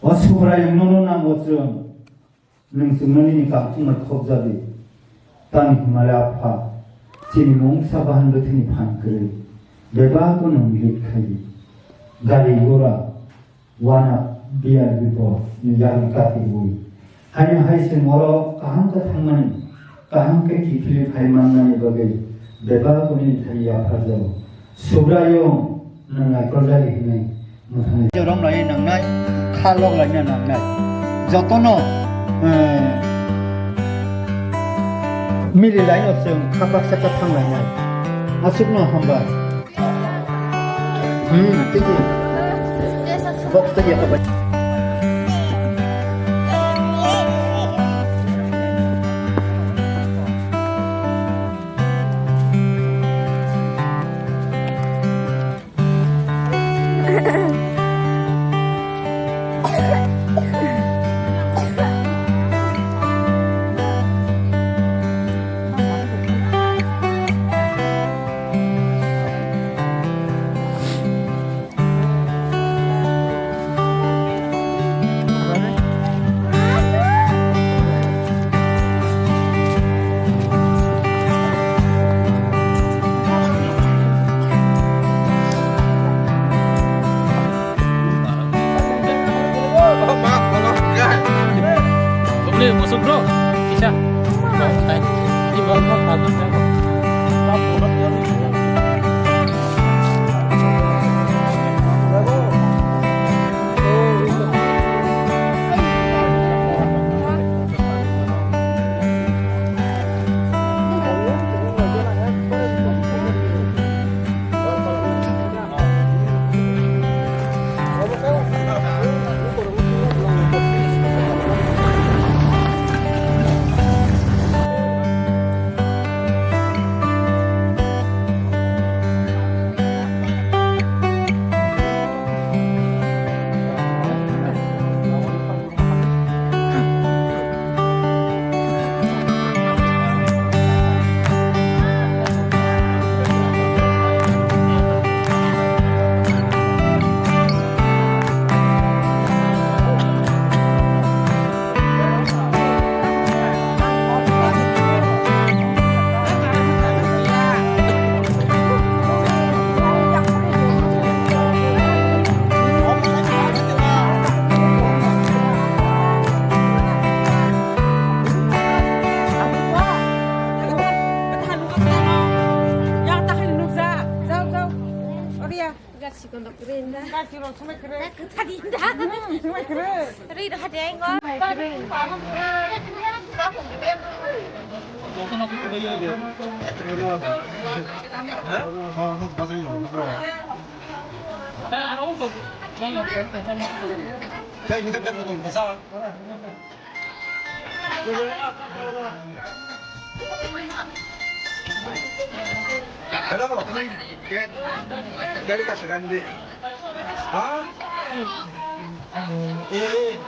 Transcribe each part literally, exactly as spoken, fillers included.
O Subraiyung nono nango chwng, nwng chwngno nini kangkung bai khopjadi. Tamni hwnmale Apha, chini mungsa bahan bwthwini phan kwrwi, bebakno nwng lit khai di. Gari gora, wana biyar bipo ni yagwi kati bui. Haino hai se moro kaham khe thangmani, kaham khe kiphilwi phai mannani bagwi bebak nini thani yapharjago. Subraiyung nwng naikolrani hwnwi mwthangwi. Jorok nai nangnai, kha lok laina nangnai. Jotono, eh, mili laino chwng kha baksa khe thang lainai. Aswkno hambai. Hmm, thank you. Box thank you. Bumli, musuh bro, bisa. Ini baru mau habis kan. Yang tak nukjak. Jauh, jauh. Oria. Gasi kono keren da. Gasi rok sumai keren. Kata dinda. Hmm, sumai keren. Ri ro hade ngo. Sumai keren. Hello, gari ka segan di. Ha? Eh.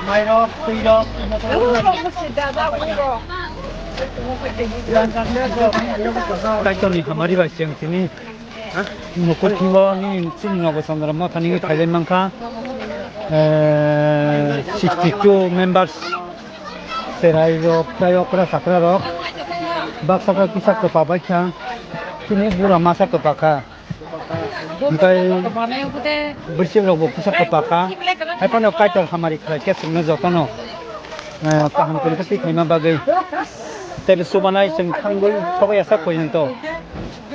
Mairok, twirok. Kaitorni hamari bai chwng tini. Nokol thingo nini chini nogo Chandra Motha nini thailai mankha, eh, sixty two members, cherai rok, tei okra sakra rok, baksa khe kisa kwpa bai kha, chini bura masa kwpa kha, tei bwswk rok bo kisa kwpa kha, hai phano Kaitor hamari khlai khe chwngno jotono, eh, kaham kwrwi khe twi khaima bagwi, tei bo chubanai chwng thangwi sogwi ya sak poito.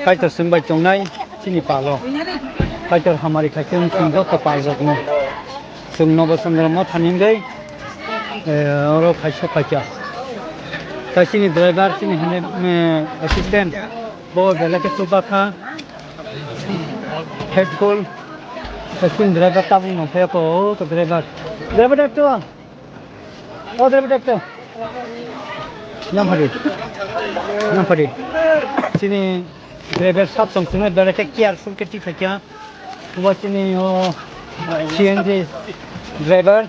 Kaitor chwng bai tongnai chini palo. Kaitor hamari khaikhe wng chwng joto paljak no. Chwng Nobo Chandra Motha ni wngwi, eh, oro khaisa khaikha. Tai chini driver, chini hwnwi, eh, assistant, bo belai khe chuba kha. Faithful. Tai chini driver tabuk no phai ko, o to driver. Driver ekto. O driver ekto. Yang phadi. Yang phadi. Chini driver sab song song belai khe careful khe ti khaikha. Bo chini o C N G driver.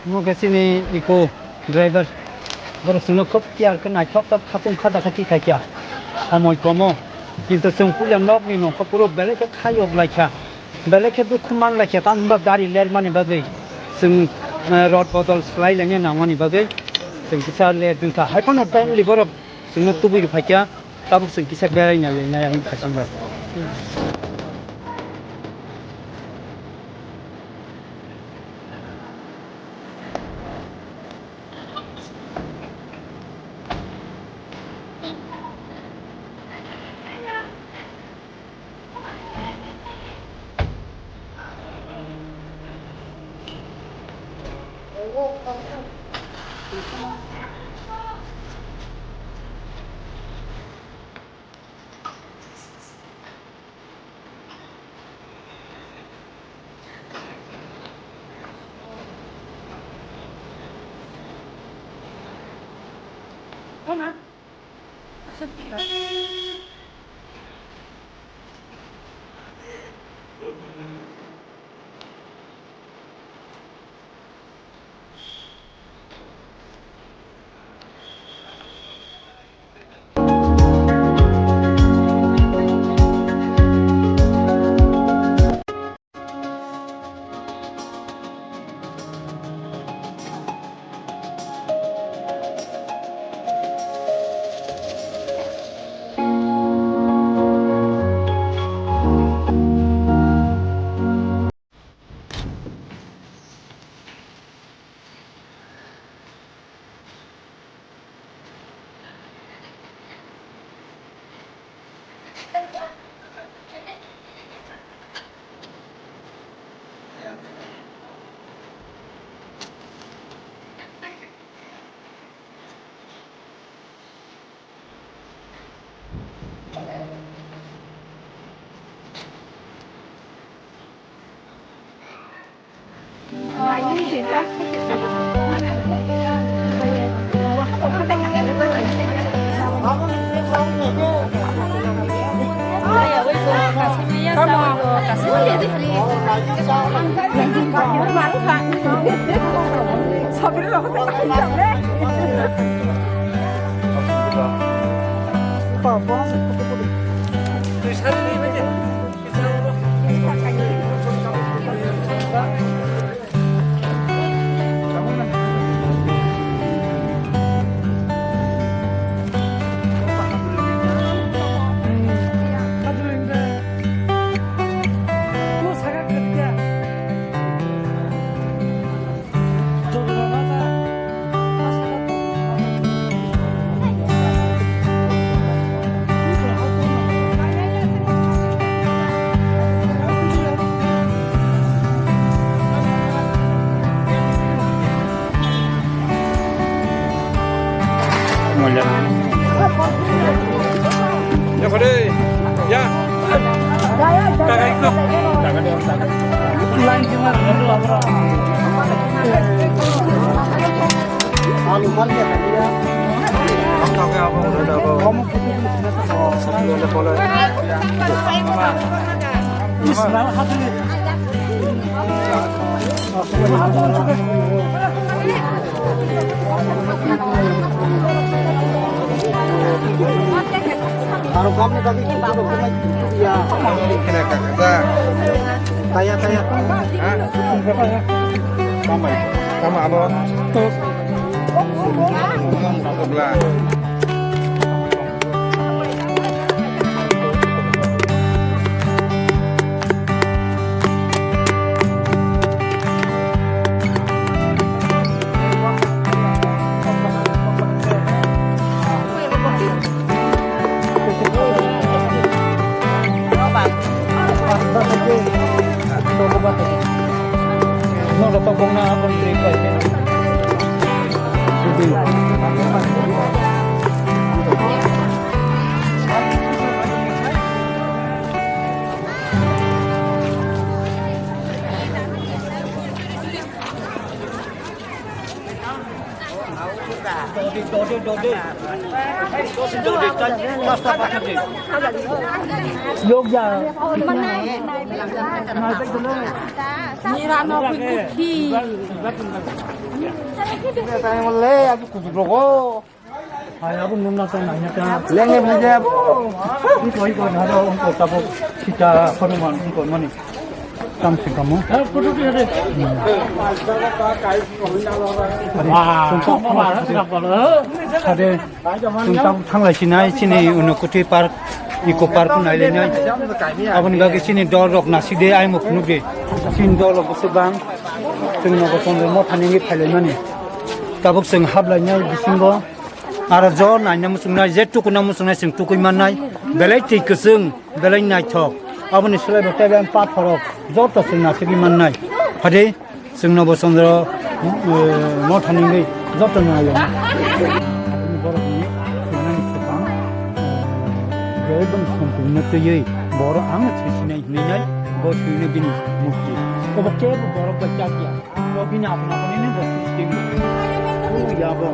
Mo khe chini eco driver. Borok chwngno khub care khe naithok tok khapung kha da khe ti khaikha. Hamoi komo. Kintu chwng puila nokni nokha puro belai khe khayok laikha. Belai khe dukhu man laikha, tamo hwnba gari ler mani bagwi. Chwng, eh, rot bodol swlai laina nangmani bagwi. Chwng kisa ler dwngkha. Hai phano family borok chwngno tubui rw phaikha. Tabuk chwng kisa beraina lainai ang khachang bai. Aro kamni bagwi kisa rok kwnai ya. Taya, taya. Ha? Tama, tama abo. Tok. Tok la. Hai, abo nung na tong nai na ta. Lenge bhai jabo. Iko, iko, na do, iko, tabo, sita, hanuman, iko, mani. Tam se kamo. Wah, sungsa, sungsa, sungsa, sungsa. Sade, sungsa, thanglai sinai, sini, Unakoti Park, Eco Park, nai le nai. Aboni bagwi sini dol rok nasik de, ai muk nuk de. Sini dol rok bwswk bang. Chwng nogo chwng motha nini phailai mani. Tabuk chwng hablai nai bisingo. Aro jo naina muchungnai, je tukuna muchungnai, chwng tukui mannai. Belai twi kwchwng, belai naithok. Aboni swlaibo teibo ang pathorrok joto chwng nasigwi mannai. Phadi chwng Nobo Chandra, eh, motha ningwi joto nai. Aboni borokni swngnani swkang, eh, je bwng sompungno twiwi borok ang thwisinai hinwi nai, bo thwino bini mukti. Obo kebo borok bai chak ya. Bo bini apni apni ni bo sistem. Oh, ya bo.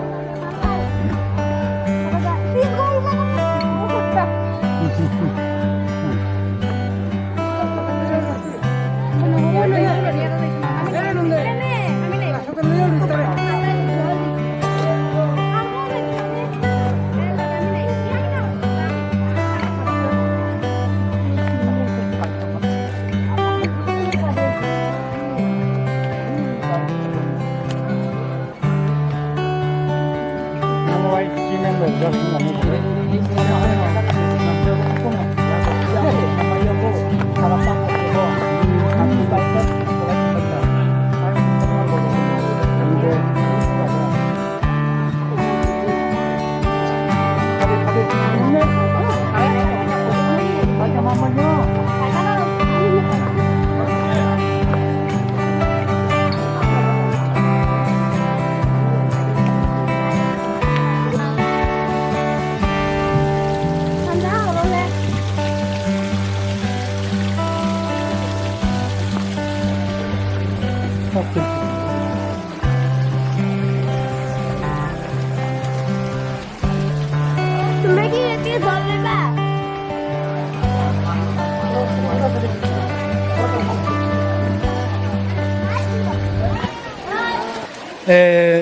Eh,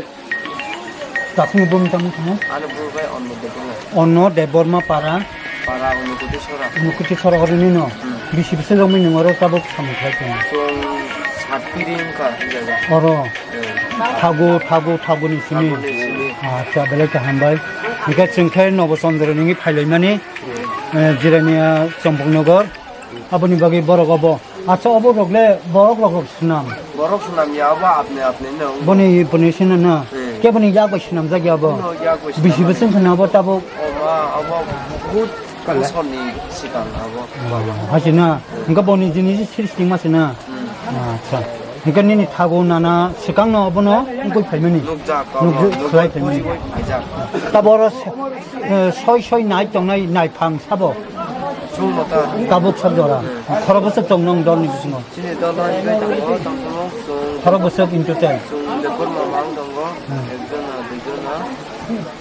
Tasni bumi tamo tamo? Ano bumi bai Onno Debbarma. Onno Debbarma para. Para Unakoti Sora. Unakoti Sora oro nino. Hmm. Bisi bisi jomai nung oro tabuk samung khlai tong. Chwng sat piri wngkha hwnjago. Oro. Eh. Thago, thago, thago ni simi. Thago ni simi. Acha, belai kaham bai. Hingke chwng khe Nobo Chandra nini phailaimani, eh, Jirania Chompoknagar. Aboni bagwi borok obo. Acha, obo rok le borok rok rok swnam. Borok swnam ya, obo apni apni no. Boni, boni sina na. Hmm. Ke boni yak bai swnam jak ya bo. Boni yak bai swnam. Bisi bwswng khna bo tabuk. Oma, obo bhut bosor ni sikang abo. Ba, ba. Hasi na. Hingke boni jini si sir sing ma sina. Hmm. Acha. Hingke nini thago nana sikang no obo no wngkoi phaimani. Nukjak, nukjak, obo khlai phaimani. Nukjak. Taboro Eh, soi soi nai tongnai naiphang sabo? Chwng mota. Tabuk sab jora. Khorok bwswk tong nong dolni bisingo? Chini dolo hibai tongo, tongthokmung chwng. Khorok bwswk in total? Chwng Debbarma mang tongo. Hmm. Ekjona, duijona,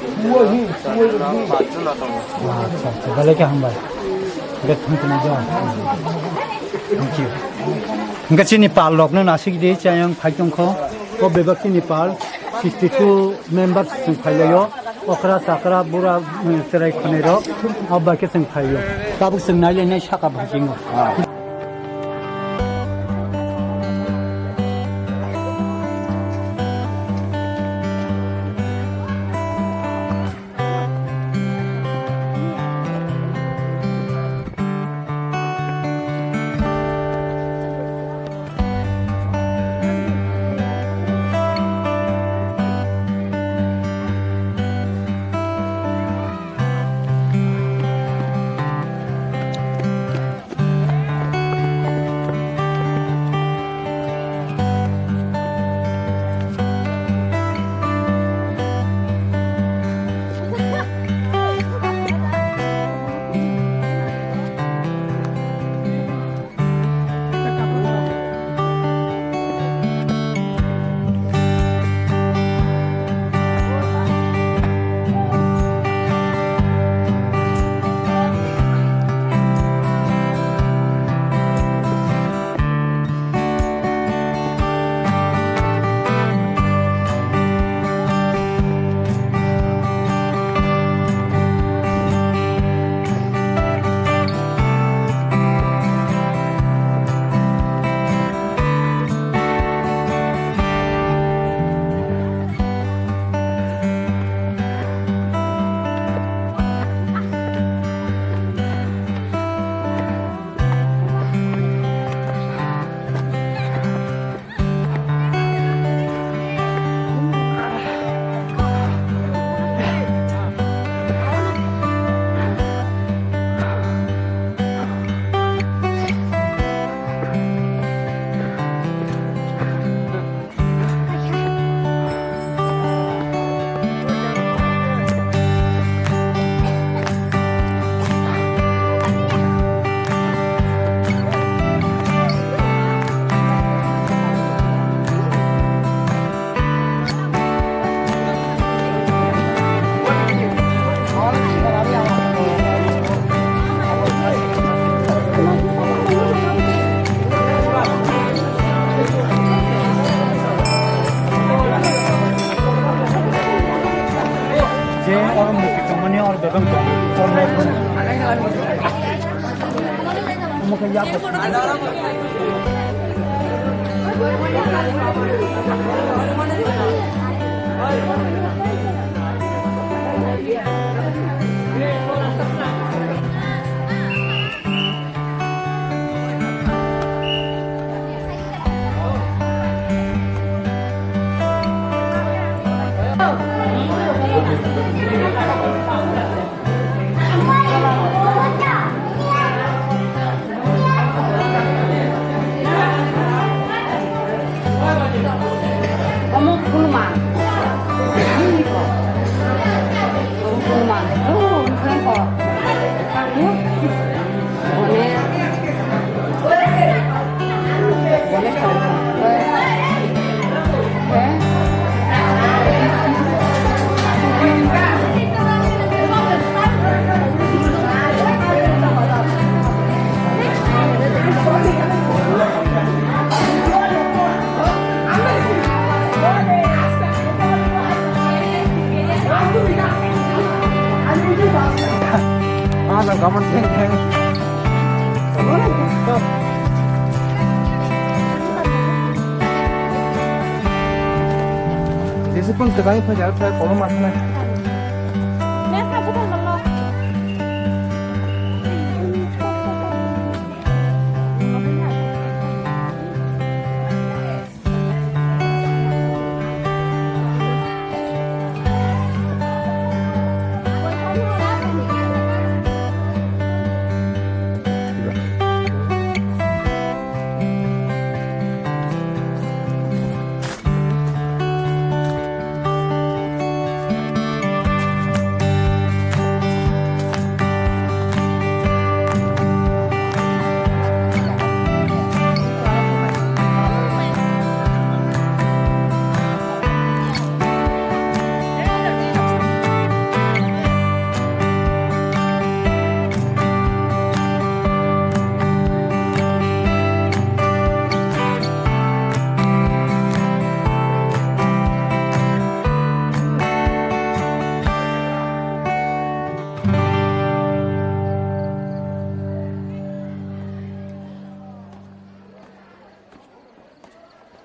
tinjona, charjona, pachjona tongo. Acha, acha, belai khe hambai. Hingke thang tongma jora. Thank you. Hingke chini pal rokno nasik di, chayang phai tongkho. O bebak chini pal, sixty two members chwng phailaio. Okra chakra bura, eh, chwrai khonai rok, abo bai khe chwng phaio. Tabuk chwng nai lai nai saka bhasingo. Omo khulma. Nini ko. Omo khulma. Oh, nini ko. Omo. Omo. Jese pun tebai phajar phai kolom asna.